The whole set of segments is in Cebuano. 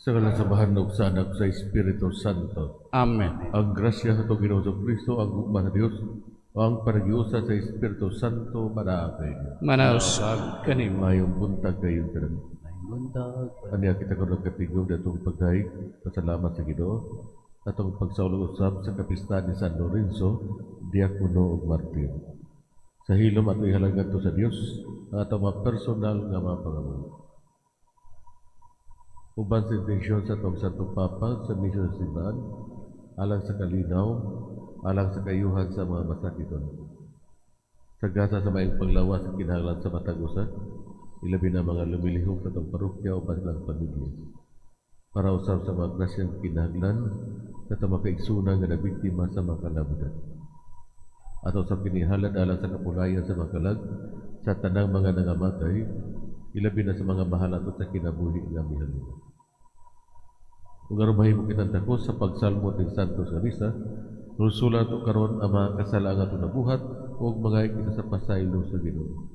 Sa ngalan sa Amahan ug sa Anak, sa Espiritu Santo. Amen. Ang grasya sa atong Ginoong Kristo, ang gugma sa Dios, ang panagiusa sa Espiritu Santo manaa kayo. Manaa usab kanimo. Maayong buntag kayong tanan. Buntag. Aniya kita karon nagkatingog atong pagdayeg, pasalamat sa Ginoo, atong pagsaulog usab sa kapistahan ni San Lorenzo, diakono ug martir. Sa hilom ato ihalad ngadto sa Dios ang atong mga personal nga mga pangamuyo. Uban sa intensyon sa atong Santo Papa sa misyon sa simbahan, alang sa kalinaw, alang sa kaayuhan sa mga masakiton. Sa gasa sa maayong panglawas sa kinahanglan sa matag usa, ilabi na mga lumilihok sa atong parokya uban silang pamilya. Para usab sa mga grasyang kinahanglan sa atong mga kaigsunan nga nabiktima sa mga kalamidad. Ato usab kini ihalad alang sa kapulayan sa mga kalag sa tanang mga nangamatay, ilabi na sa mga mahal nato sa kinabuhi nga mihalin. Ug aron mahimo kitang takos sa pagsalmo ting Santos nga Misa, sulsulan nato karon ang mga kasala nga atong nabuhat ug mga kita sa pasaylo sa Ginoo.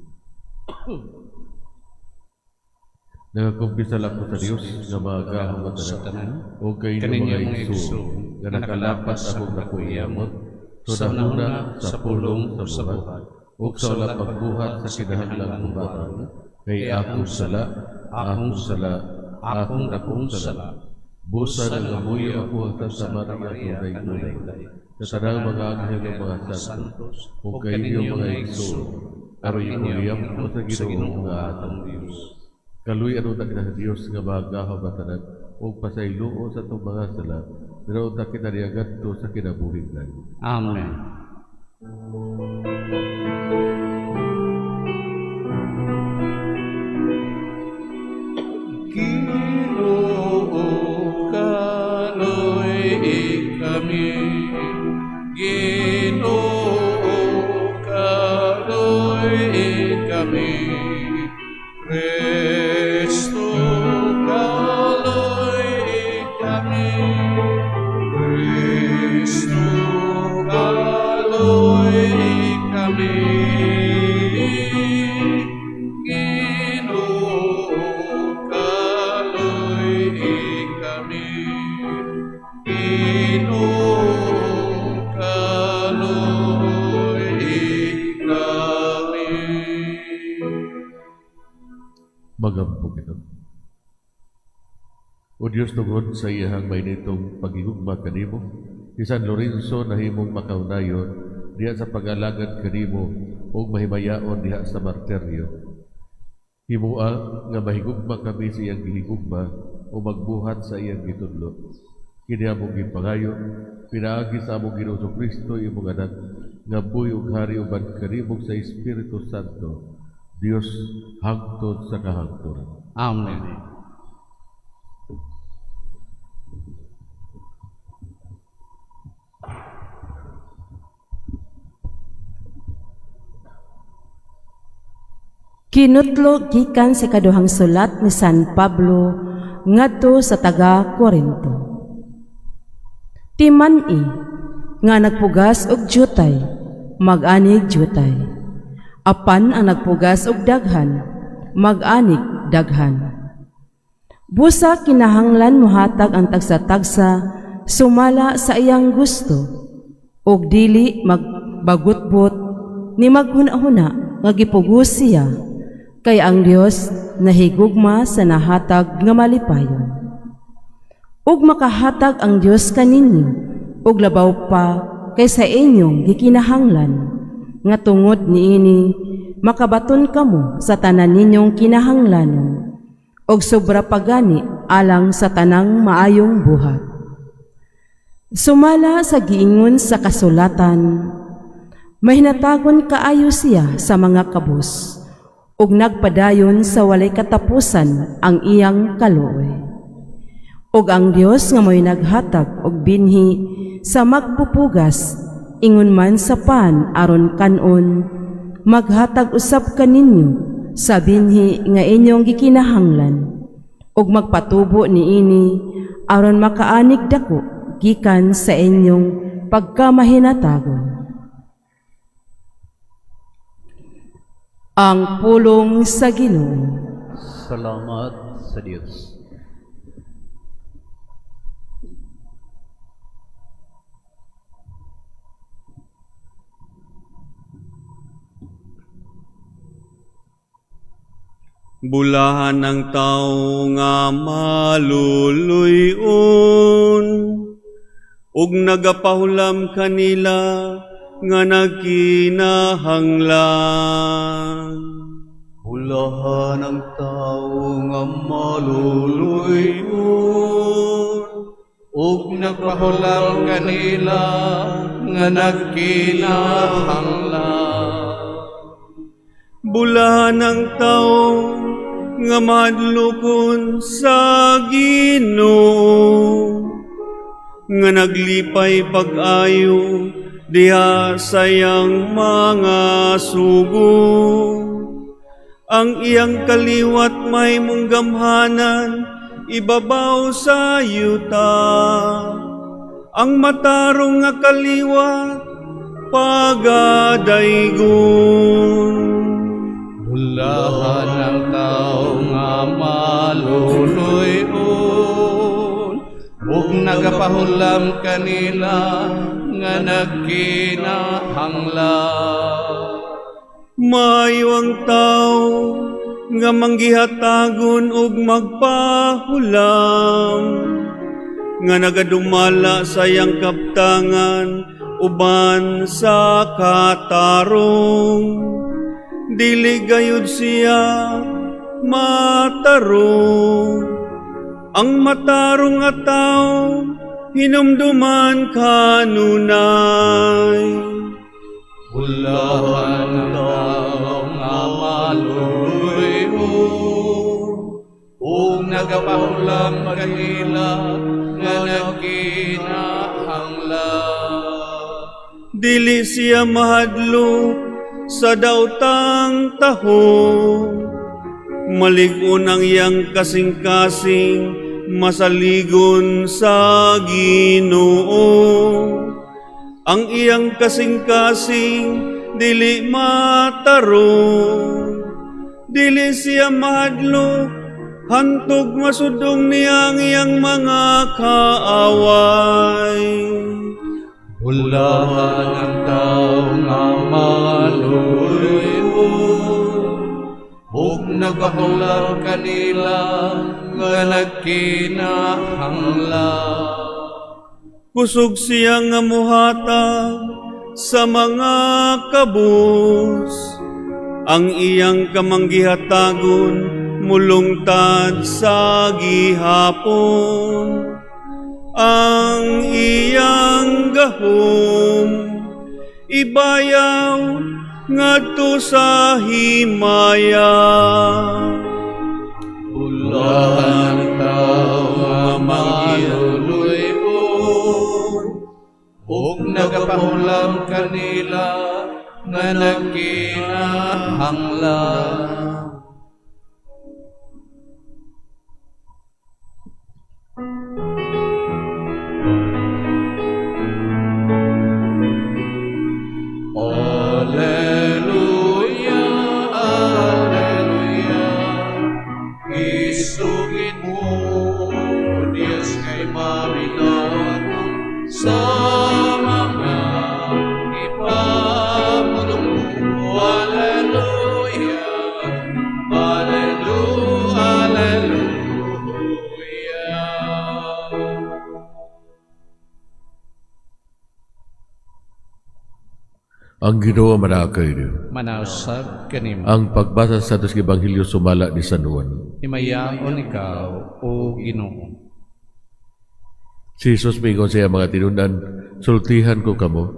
Nagakumpisal ako sa Dios nga magahom nga Sa tanan tanan, ug kay kaninyo mga mga igsoon igsoon nga nakalapas akong dakong sa sa hunahuna, hunahuna, sa pulong, sa buhat, ug sa wala pagbuhat sa kinahanglang buhaton, kay akong sala, akong sala, akong dakong sala. Busa nagamuyo ako sa Santa Maria tunay tunay, sa tanang mga anghel ug mga santo, ug kay inyo mga igsoon, aron ikuliyam ko sa Ginoo nga atong Dios. Kaluy-an unta kita sa Dios nga magahom nga tanan ug pasayloon sa atong mga sala, dira unta kita niadto sa kinabuhi layo. Amen. Ginoo, kaluy-i kami. Ginoo, kaluy-i kami. Kristo, kaluy-i kami. Kristo, kaluy-i kami. Ginoo, kaluy-i kami. Ginoo, kaluy-i kami. Magampo kita. O Dios, tungod sa iyahang mainitong paghigugma kanimo, si San Lorenzo nahimong makaunayon diha sa pag-alagad kanimo ug mahimayaon diha sa martiryo. Himoa nga mahigugma kami sa iyang gihigugma o magbuhat sa iyang gitudlo. Kini among gipangayo pinaagi sa among Ginoo Kristo, imong Anak, nga buhi ug hari uban kanimo sa Espiritu Santo, Dios hangtod sa kahangturan. Amen. Kinutlo gikan sa ikaduhang sulat ni San Pablo ngadto sa taga Corinto. Timan-i nga nagpugas og jutay, mag-anig jutay. Apan ang nagpugas og daghan, mag-anig daghan. Busa kinahanglan mohatag ang tagsa-tagsa sumala sa iyang gusto, ug dili magbagutbot ni maghuna-huna nga gipugos siya, kay ang Dios nahigugma sa nahatag nga malipayon. Ug makahatag ang Dios kaninyo og labaw pa kaysa inyong gikinahanglan, nga tungod niini makabaton kamo sa tanan ninyong kinahanglanon, og sobra pa gani alang sa tanang maayong buhat. Sumala sa giingon sa kasulatan, mahinatagon kaayo siya sa mga kabus, ug nagpadayon sa walay katapusan ang iyang kaluoy. Ug ang Dios nga mo'y naghatag og binhi sa magpupugas, ingon man sa pan aron kan-on, maghatag usab kaninyo sa binhi nga inyong gikinahanglan, ug magpatubo niini aron makaanig dako gikan sa inyong pagkamahinatagon. Ang pulong sa Ginoo. Salamat sa Dios. Bulahan ang tao nga maluluy-on ug nagapahulam kanila nga nagkinahanglan. Bulahan ang tao nga maluluy-on ug nagpahulam kanila nga nagkinahanglan. Bulahan ang tao nga mahadlokon sa Ginoo, nga naglipay pag-ayo diha sa iyang mga sugo. Ang iyang kaliwat mahimong gamhanan ibabaw sa yuta. Ang matarong nga kaliwat pagadaygon. Bulahan ang tao nga maluluy-on ug nagapahulam kanila nga nagkinahanglan. Maayo ang tao nga manggihatagon og magpahulam, nga nagadumala sa iyang kaptangan uban sa katarong. Dili gayud siya matarong. Ang matarong nga tao hinumduman kanunay. Bulahan ang tao nga maluluy-on ug nagapahulam kanila nga nagkinahanglan. Dili siya mahadlok sa daotang taho. Malig-on ang iyang kasing-kasing, masaligon sa Ginoo. Ang iyang kasing-kasing dili matarong. Dili siya mahadlok hantog masudong niya ang iyang mga kaaway. Bulahan ang tao nga maluluy-on ug nagahulam kanila nga nagkinahanglan. Kusog siya nga muhatag sa mga kabus. Ang iyang kamanggihatagon mulungtad sa gihapon. Ang iyang gahom ibayaw ngadto sa himaya. Bulahan ang tao nga maluluy-on ug nagapahulam kanila nga nagkinahanglan. Alleluia, Alleluia. Isugid mo, Diyos, kay maminaw ako sa mga ipamulong mo. Alleluia, Alleluia, Alleluia. Ang Ginoo manaa kaninyo. Manausab kanimo. Ang pagbasa sa Santos Ebanghelyo sumala ni San Juan. Himayaon ikaw, o Ginoo. Si Jesus miingon sa iyang mga tinun-an, "Sultihan ko kamo,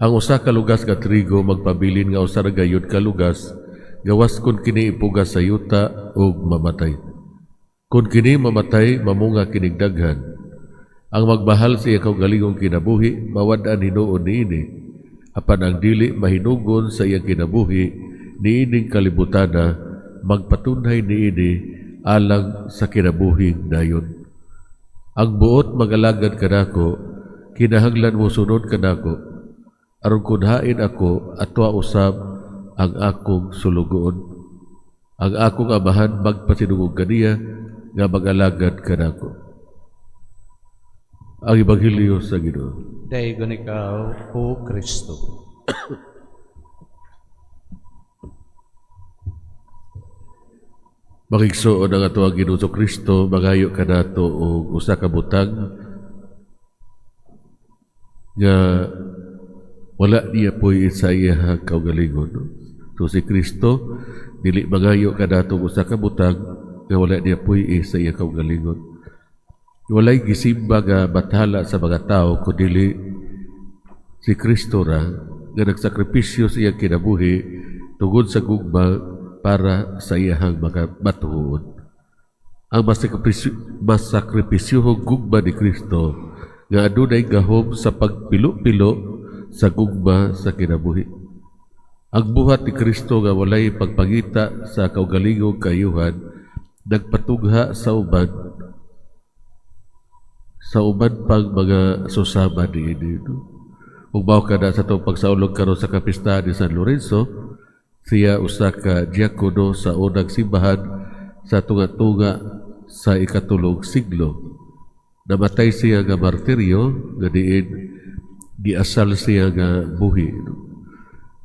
ang usa ka lugas nga trigo magpabilin nga usa ra gayud ka lugas, gawas kun kini ipugas sa yuta ug mamatay. Kun kini mamatay, mamunga kinig daghan. Ang magmahal sa iyang kaugalingong kinabuhi, mawad-an hinuon niini. Apan ang dili mahinugon sa iyang kinabuhi niining kalibutana, magpatunhay niini alang sa kinabuhing dayon. Ang buot magalagad kanako, kinahanglan mosunod kanako, aron kun hain ako, atoa usab ang akong sulugoon. Ang akong Amahan magpasinugod kaniya nga mag-alagad kanako." Ang Ebanghelyo sa Ginoo. Daygon ikaw, O Kristo. Mga igsoon, ang atoang Ginoo Kristo mangayo kanato og usa ka butang nga wala niya puy sa iyang kaugalingon. No? So si Kristo dili mangayo kanato og usa ka butang nga wala niya puy sa iyang kaugalingon. Walay gisimba nga bathala sa mga tao kundili si Kristo ra nga nagsakripisyo sa iyang kinabuhi tungod sa gugma para sa iyahang mga batuon. Ang masakripisyuhong gugma ni Kristo nga adunay gahom sa pagpilo-pilo sa gugma sa kinabuhi. Ang buhat ni Kristo nga walay pagpangita sa kaugalingong kaayuhan nagpatugha sa uban pang mga susama niini. No? Ug mao kana sa atong pagsaulog karon sa kapistahan ni San Lorenzo, siya usa ka diakono sa unang simbahan sa tunga-tunga sa ikatulong siglo. Namatay siya nga martiryo nga diin giasal siya nga buhi. No?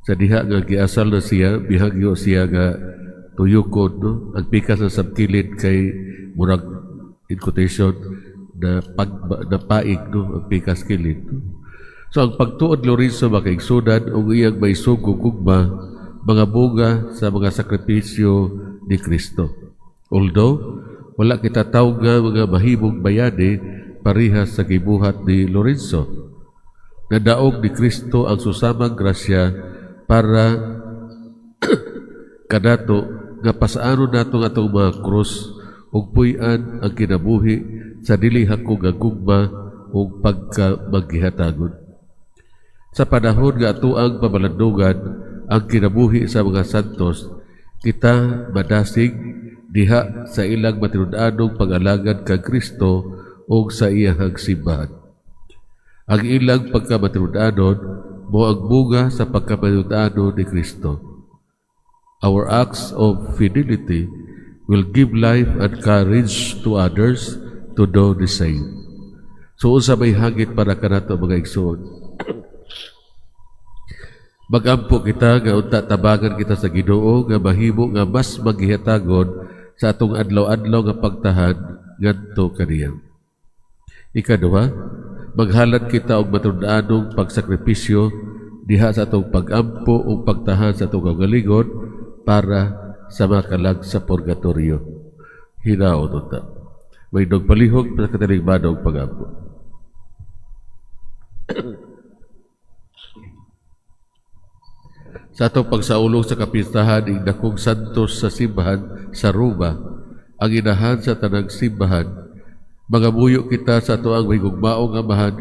Sa diha nga giasal na siya, bihagyo siya nga tuyokon. No? Ang pikas sa kilid kay murag, in quotation, na pag na paig, no, ang pikas kilid. No? So ang pagtuod Lorenzo, mga kaigsunan, ug iyang maisog gugma mga bunga sa mga sakripisyo ni Kristo. Although wala kita tawga nga mga mahimong bayani parihas sa gibuhat ni Lorenzo, nadaog ni Kristo ang susamang grasya para kanato nga pasaanon nato ang atong mga krus ug puy-an ang kinabuhi sa dili hakog nga gugma ug pagkamagihatagon. Sa panahon nga atoang pamalandungan ang kinabuhi sa mga santos, kita madasig diha sa ilang matinud-anong pag-alagad kang Kristo ug sa iyahang simbahan. Ang ilang pagkamatinud-anon mao ang bunga sa pagkamatinud-anon ni Kristo. Our acts of fidelity will give life and courage to others to do the same. So unsa may hangit para kanato, mga igsoon? Magampo kita nga unta tabangan kita sa Ginoo nga mahimo nga mas maghihatagon sa atong adlaw-adlaw nga pagtahan ngadto kaniya. Ikaduha, maghalad kita og matuod-anong pagsakripisyo diha sa atong pag-ampo ug pagtahan sa atong kaugalingon para sa makalag sa purgatorio. Hinaot unta. May palihog sa katilingbanong pag-ampo. Sa atong pagsaulog sa kapistahan ing dakong santos sa simbahan sa Roma, ang inahan sa tanang simbahan, mangamuyo kita sa atoang mahigugmaong Amahan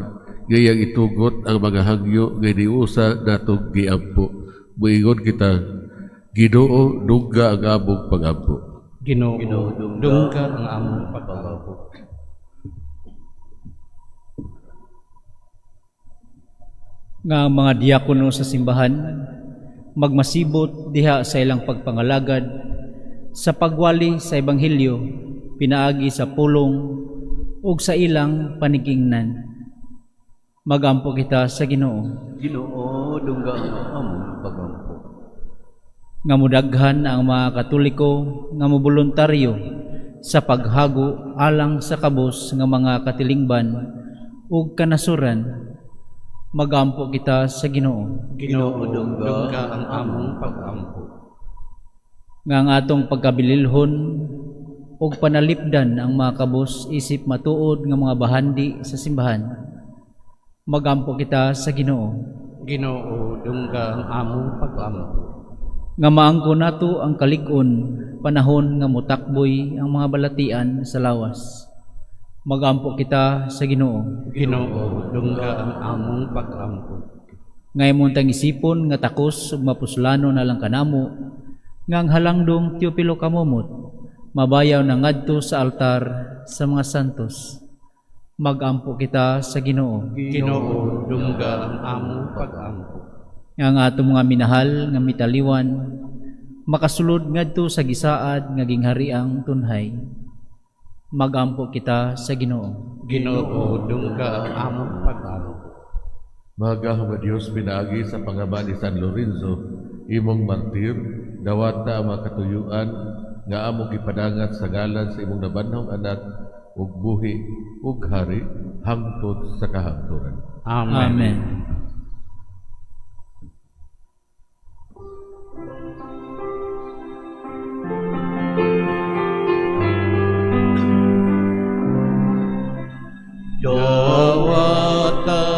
nga iyang itugot ang mga hangyo nga iniusa natong giampo. Muingon kita, Ginoo, dungga ang among pagampo. Ginoo, dungga ang among pag-ampo. Nga ang mga diakono sa simbahan magmasibot diha sa ilang pagpangalagad sa pagwali sa ebanghelyo pinaagi sa pulong ug sa ilang panigingnan. Magampo kita sa Ginoo. Ginoo, dungga ang among pagampo. Nga mudaghan ang mga Katoliko nga moboluntaryo sa paghago alang sa kabos nga mga katilingban ug kanasuran. Magampo kita sa Ginoo. Ginoo, dungga ang among pag-ampo. Nga ang atong pagkabililhon ug panalipdan ang mga kabos isip matuod nga mga bahandi sa simbahan. Magampo kita sa Ginoo. Ginoo, dungga ang among pag-ampo. Nga maangko nato ang kalig-on panahon nga motakboy ang mga balatian sa lawas. Magampo kita sa Ginoo. Ginoo, dungga ang among pag-ampo. Nga imong tang isipon nga takos ug mapuslano na lang kanamo nga ang halangdong Teopilo Camomot mabayaw na ngadto sa altar sa mga santos. Magampo kita sa Ginoo. Ginoo, dungga ang among pag-ampo. Nga ang atong mga minahal nga mitaliwan makasulod ngadto sa gisaad nga ginghariang tunhay. Magampo kita sa Ginoo. Ginoo, dungga ang among pag-ampo. Mahagahom nga Dios, pinaagi sa pangama ni San Lorenzo, imong martir, dawata ang mga katuyuan nga among gipadangat sa ngalan sa imong nabanhong anak ug buhi ug hari hangtod sa kahangturan. Amen. Amen. Dawata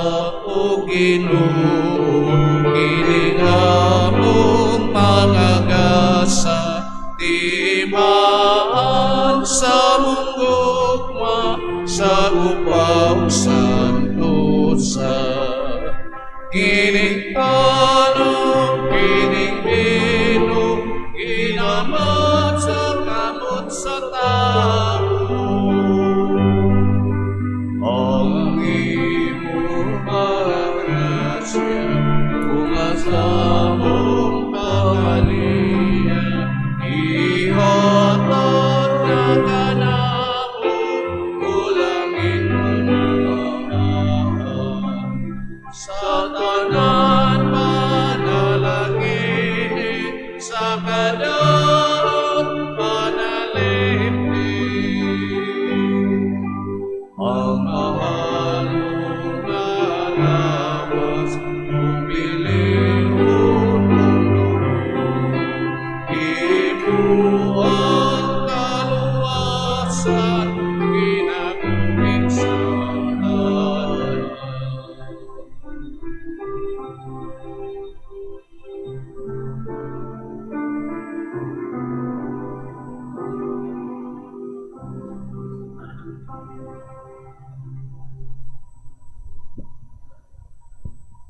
o Ginoo, kini nga among pangagasa, timaan sa among gugma, sa upaw santosa. Kining tanom, kining bino, ginamat sa kamot sa tao. Ang imong grasya, unga sa among pamilya, ihatag na kanamo, kulangin sa tanan panalangin, sa kadaot panalipin. Ang mahal mong lawas, kung bilihon mong dugo, imo ang kaluwasan, kinabuhi sa tanan.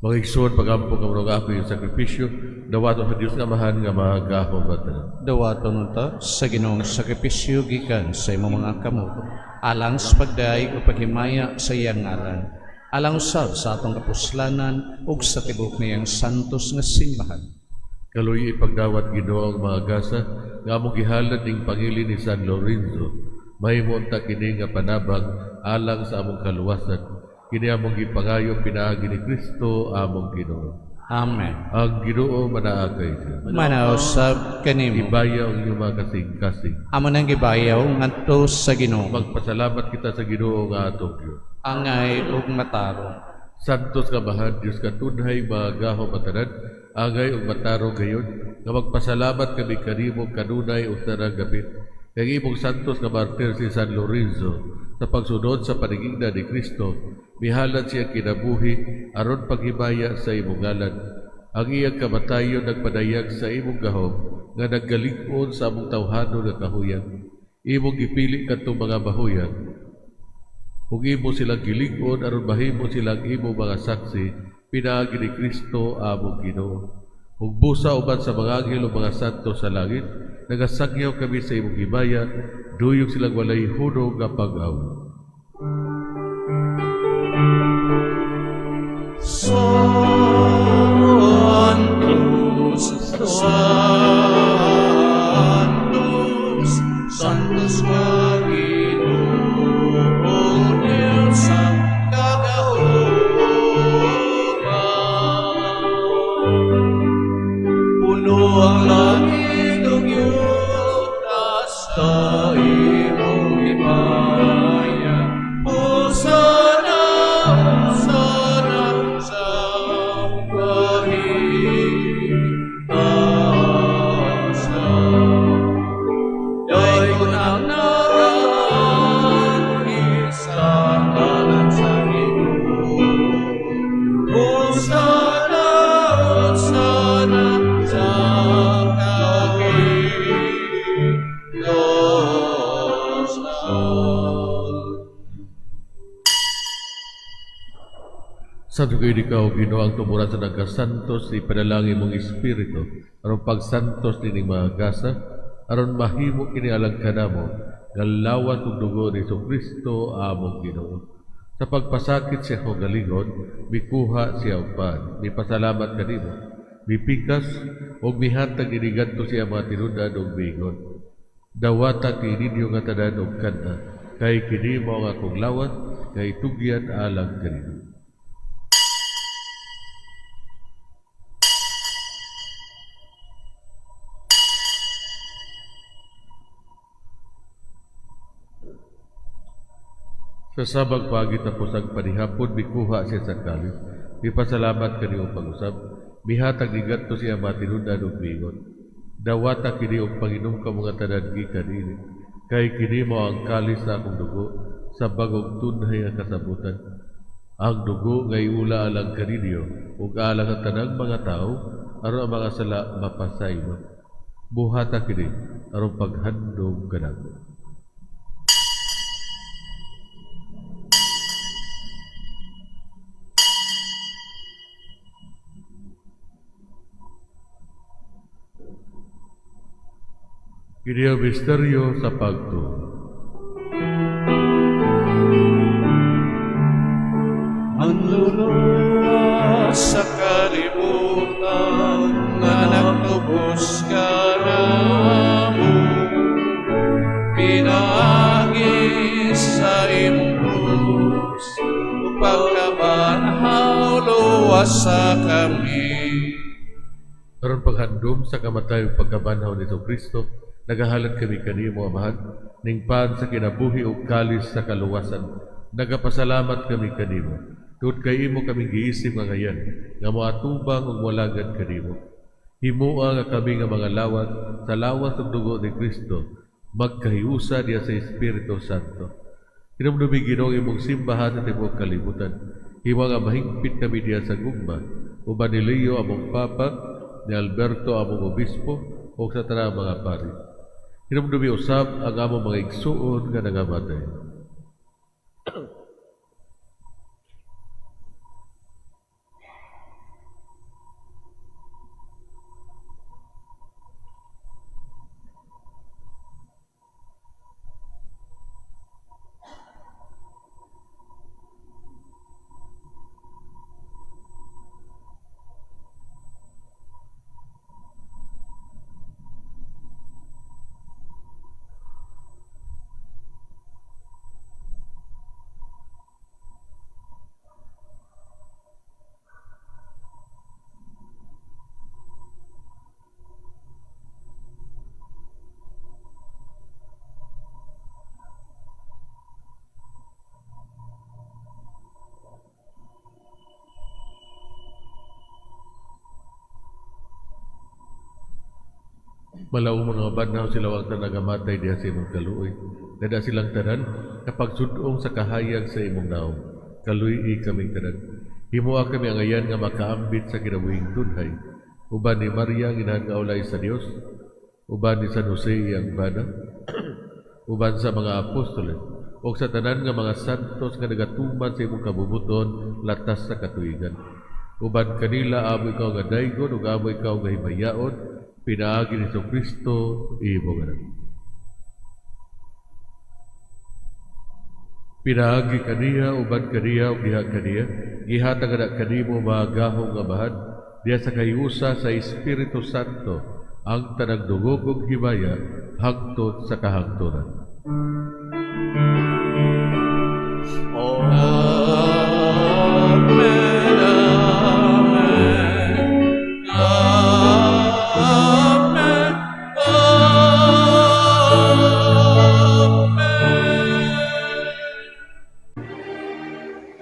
Mga igsoon, pagampo kamo ng apo yung sakripisyo, dawaton sa Dios nga Amahan nga magahom tanan. Dawaton unta sa Ginoong sakripisyo gikan sa imong mga kamot, alang sa pagdayeg o paghimaya sa iyang ngalan, alang usab sa atong kapuslanan ug sa tibuok niyang santos nga simbahan. Kaluoyi ipagdawat Ginoo ang mga gasa nga among gihalad ning pangili ni San Lorenzo. Mahimo unta kini nga panabang alang sa among kaluwasan. Kini among gipangayo pinaagi ni Kristo among Ginoo. Amen. Ang Ginoo manaa kay Dios. Manausab kanimo. Ibayaw ang inyong mga kasing-kasing. Amo nang gibayaw ngadto sa Ginoo. Magpasalamat kita sa Ginoo nga atong Dios. Angay ug matarong. Santos nga Amahan, Dios katunhay magahom tanan, angay ug matarong gayon, nga magpasalamat kami kanimo kanunay ug tanang gapit. Kay imong santos nga martir si San Lorenzo sa pagsunod sa panigigna ni Kristo, mihalad siya kinabuhi aron paghimaya sa imong ngalan. Ang iyang kamatayon nagpadayag sa imong gahom nga naggalig-on sa among tawhanon nga kahuyang. Imong gipili kadtong mga mahuyang ug imo silang gilig-on aron mahimo silang imong mga saksi pinaagi ni Kristo among Ginoo. Ug busa uban sa mga anghel ug mga santo sa langit, nagasangyaw kami sa imong himaya, duyog silang walay hunong nga pag-awit. Santos, Santos, Santos nga Ginoong Diyos sa kagahuman. Puno ang langit ug yuta sa imong himaya. Hosana, Hosana sa kahitasan. Daygon ang nagaanhi sa ngalan sa Ginoo. Hosana, Hosana sa kahitasan. Santo kaayo ikaw, Ginoo, ang tuboran sa nagkasantos, ipadalangin imong Espiritu, aron pagsantos nining mga gasa, aron mahimo kini alang kanamo, nga lawas ug dugo ni Kristo among Ginoo. Sa pagpasakit sa iyang kaugalingon, mikuha siya og pan, mipasalamat kanimo, mipikas ug mihatag ini ngadto sa iyang mga tinud-an ug miingon: Dawata kini ninyo nga tanan og kan-a, kay kini mao ang akong lawas, kay tugyan alang kaninyo. Sa sabag pagi tapos ang panihapon, mikuha siya sa kalis. Mipasalamat kaniyo pag-usab. Mihatag ni Gadto siya matinunan og miingon. Dawata kini og panginom ka mga tanan gikan ini. Kay kini mao ang kalis sa akong dugo sa bagong tunhay nga kasabutan. Ang dugo nga iula alang kaninyo ug alang ang tanang mga tawo aron ang mga sala mapasaylo. Buhata kini aron paghandom kanako. Kini ang misteryo sa pagtuo. Manluluwas sa kalibutan nga nagtubos kanamo, pinaagi sa imong krus ug pagkabanhaw luwasa kami. Aron paghandom sa kamatay ug pagkabanhaw ni Kristo, nagahalad kami kanimo, Amahan, ning pan sa kinabuhi ug kalis sa kaluwasan. Nagapasalamat kami kanimo tungod kay imo kaming giisip nga ngayan nga moatubang ug molagad kanimo. Himoa nga kami nga mga lawat sa lawas ug dugo ni Kristo magkahiusa diha sa Espiritu Santo. Hinumdumi, Ginoo, ang imong simbahan sa tibuok kalibutan. Himoa nga mahingpit kami diha sa gugma uban ni Leo among Papa, ni Alberto among Obispo ug sa tanang mga pari. Hinumdumi usab ang among mga igsuon nga nangamatay. Malaumon nga banhaw sila ang tanang nagamatay diha sa imong kaluoy. Nada silang tanan kapag sudong sa kahayag sa imong naong. Kaluy-i kaming tanan. Himoa kami ang ayan nga makaambit sa kinabuhing tunhay. Uban ni Maria ang inahan nga ulay sa Dios, uban ni San Jose iyang bana, uban sa mga apostoles, o sa tanan nga mga santos nga nagatuman sa imong kabubuton latas sa katuigan. Uban kanila amo ikaw nga daygon ug amo ikaw nga himayaon, pinaagi ni Kristo imong anak. Pinaagi kaniya, uban kaniya, ug diha kaniya, gihatag ana kanimo mga gahom nga Amahan, diha sa kahiusa sa Espiritu Santo, ang tanang dungog ug himaya hangtod sa kahangturan. Amen, Amen, Amen, Amen.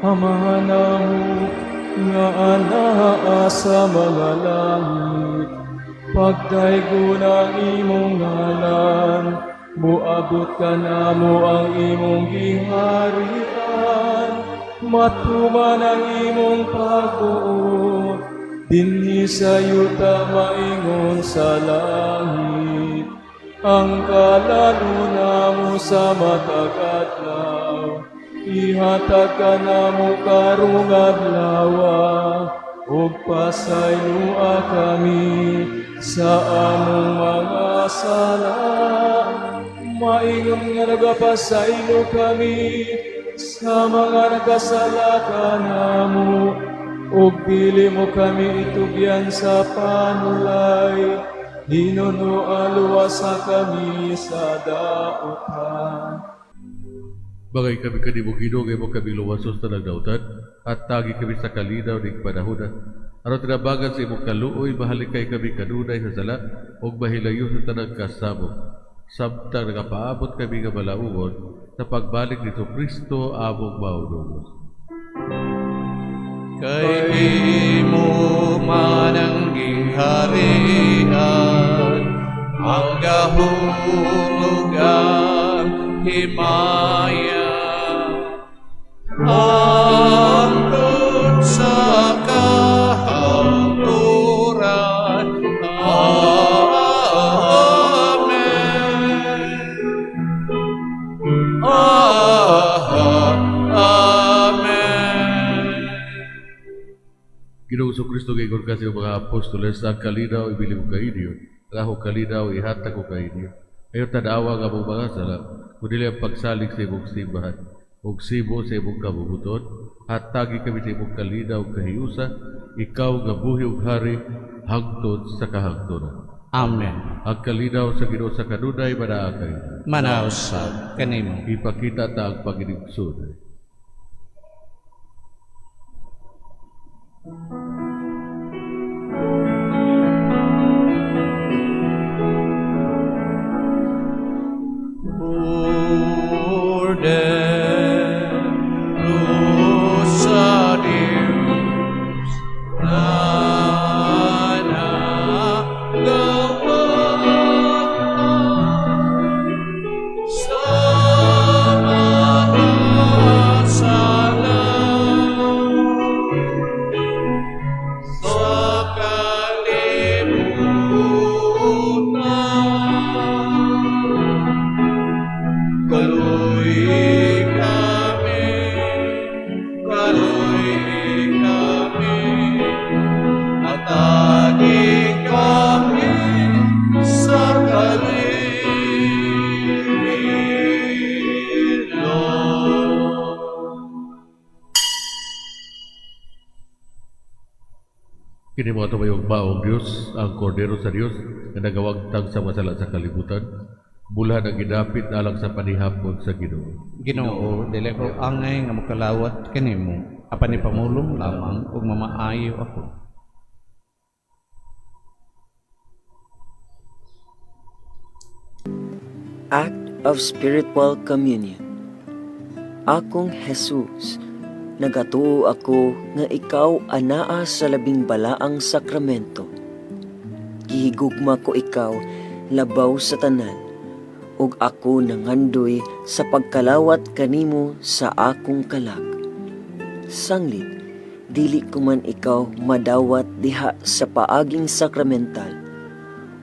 Amahan namo nga anaa sa mga langit, pagdaygon ang imong ngalan, muabot kanamo ang imong giharian, matuman ang imong pagbuot, dinhi sa yuta maingon sa langit. Ang kalan-on namo sa matag adlaw, ihatag kanamo karong adlawa, ug pasayloa kami sa among mga sala, maingon nga nagapasaylo kami sa mga nagkasala kanamo, ug dili mo kami itugyan sa panulay, hinunoa luwasa kami sa dautan. Bagay kami kanimo, Ginoo, kay imo kami luwason sa tanang dautan, at tagi kami sa kalinaw ning panahona. Aron tinabangan sa imong kaluoy, mahalikay kami kanunay sa sala, ug mahilayo sa tanang kasamok. Samtang nagapaabot kami nga malaugon, Sa pagbalik ni Kristo among maunong. Kay imo man ang gingharian, ang gahom ug ang himaya, hangtod sa kahangturan. Amen. Amen. Ginoong Kristo, giingon ka sa iyong mga apostoles, ang kalinaw ibilin ko kainyo, ang akong kalinaw ihatag ko kainyo. Ayaw tanawa ang among mga sala, kundi ang pagsalig sa imong simbahan, ug sibo sa imong kabubut-on, hatagi kami sa imong kalinaw ug kahiusa, ikaw nga buhi ug hari hangtod sa kahangturan. Amen. Ang kalinaw sa Ginoo sa kanunay manaa kaninyo. Manaa usab kanimo. Ipakita ta ang paghinigsuoy. Kordero sa Diyos na nagawa sa mga sala sa kalibutan. Kaluy-i kami, kaluy-i kami, hatagi kami sa kalinaw. Kini mao ato mayong maong Dios, ang Kordero sa Dios nga nagawagtang sa mga sala sa kalibutan, bulahan ang gidapit alang sa panihapon sa Ginoo. Ginoo, dili ko angay nga mokalawat kanimo, apan ipamulong lamang ug mamaayo ako. Act of Spiritual Communion. Akong Jesus, nagatuo ako nga ikaw anaa sa labing balaang sakramento. Gihigugma ko ikaw labaw sa tanan, ug ako nangandoy sa pagkalawat kanimo sa akong kalag. Sanglit, dili ko man ikaw madawat diha sa paaging sakramental.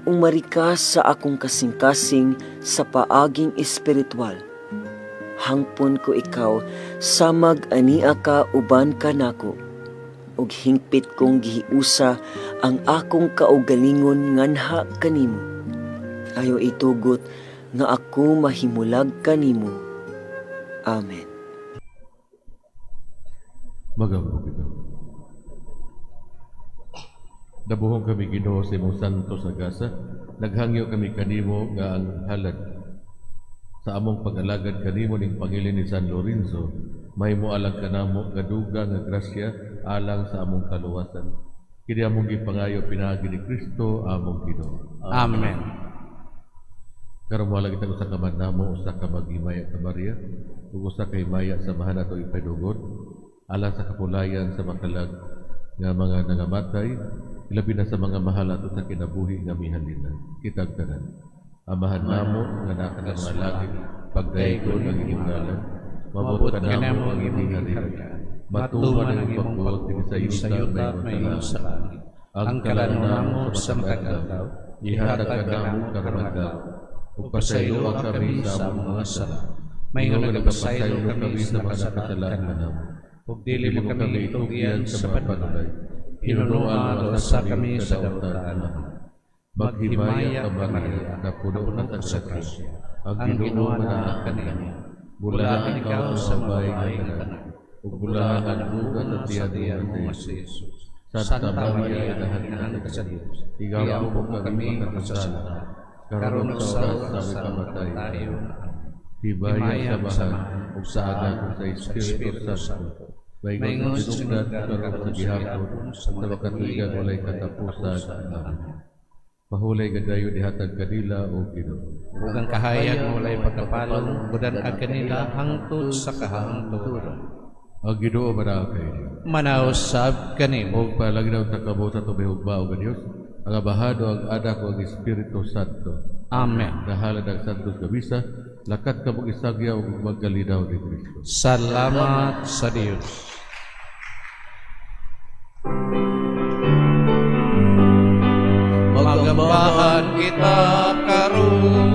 Umari ka sa akong kasing-kasing sa paaging espiritual. Hangpon ko ikaw samag ania ka uban kanako, ug hingpit kong gihiusa ang akong kaugalingon nganha kanimo. Ayaw itugot nga ako mahimulag kanimo. Amen. Magampo kita. Nabuhong kami Ginoo sa imong santo sa gasa, naghangyo kami kanimo nga ang halad sa among pag-alagad kanimo ning pangilin ni San Lorenzo, mahimo alang kanamo nga dugang nga grasya alang sa among kaluwasan. Kini among gipangayo pinaagi ni Kristo among Ginoo. Amen. Karon mohalad kita usa ka man namo, usa ka maghimaya ka Maria, ug usa ka himaya sa amahan ato ipahinugon alang sa kapulayan sa makalag nga mga nangamatay, ilabi na sa mga mahal ato sa kinabuhi nga mihalina. Kitang tanan. Amahan namo nga naa ka sa mga langit, pagdaygon ang imong ngalan, moabot kanamo ang imong gingharian, matuman ang imong pagbuot dinhi sa yuta mahimo sa langit. Ang Ang kalan-on kalan-on namo namo sa sa matag matag adlaw, adlaw, ihatag ihatag kanamo kanamo karong karong adlaw, adlaw, ug ug pasayloa pasayloa kami kami sa sa among among mga mga sala. sala. Maingon Ingon nga nga nagpasaylo nagpasaylo kami kami sa sa mga nakasala nakasala kanamo. kanamo. Ug Ug dili dili mo mo kami kami itugyan itugyan sa sa mga panulay. panulay. Hinunoa Hinunoa sa sa kami kami sa sa dautan. dautan. Amen. Maghimaya Maghimaya ka ka Maria, Maria, napuno napuno ka ka sa sa grasya. grasya. Ang Ang Ginoo Ginoo manaa anaa kanimo. kanimo. Bulahan Bulahan ikaw ikaw sa sa mga babae babae nga nga tanan. tanan. Ug Ug bulahan bulahan ang ang duga bunga sa sa tiyan mo tiyan nga mo si nga si Jesus. Jesus. Santa Santa Maria, Maria, inahan inahan ka ka sa sa Dios. Dios. Igampo Igampo mo mo kami kami makasasala. makasasala. Karon Karon ug ug sa sa oras oras sa sa aming among kamatay. kamatayon. Himaya Himaya sa sa amahan Amahan, ug sa sa Anak Anak ug sa ug sa Espiritu Espiritu Santo. Santo. Maingon Maingon sa sa sinugdan sinugdan karon karon sa sa gihapon gihapon sa sa mga makatuigan katuigan walay walay katapusan. katapusan. Amen. Amen. Mahulay nga dayon ihatag kanila, O Ginoo. Ug ang kahayag nga walay pagkapalong, budan-a kanila hangtod sa kahangturan. Ang Ginoo manaa kaninyo. Manaa usab kanimo. Og panalangin unta kamo sa atong mahigugmaong nga Dios, ang Amahan ug ang Anak ug ang Espiritu Santo. Amen. Nahalad ang Santos nga Misa, lakat kamog isagyaw ug magkalinaw ni Kristo. Salamat sa Dios. Magambahan kita karon,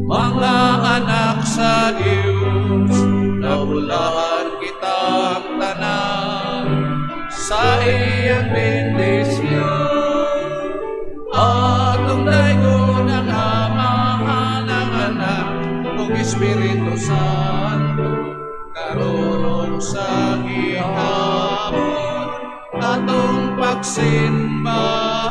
mga anak sa Dios, nabulahan kitang tanan sa iyang bendisyon. Atong daygon ang Amahan, ang Anak, ug Espiritu Santo, karon ug sa gihapon, atong pagsimba.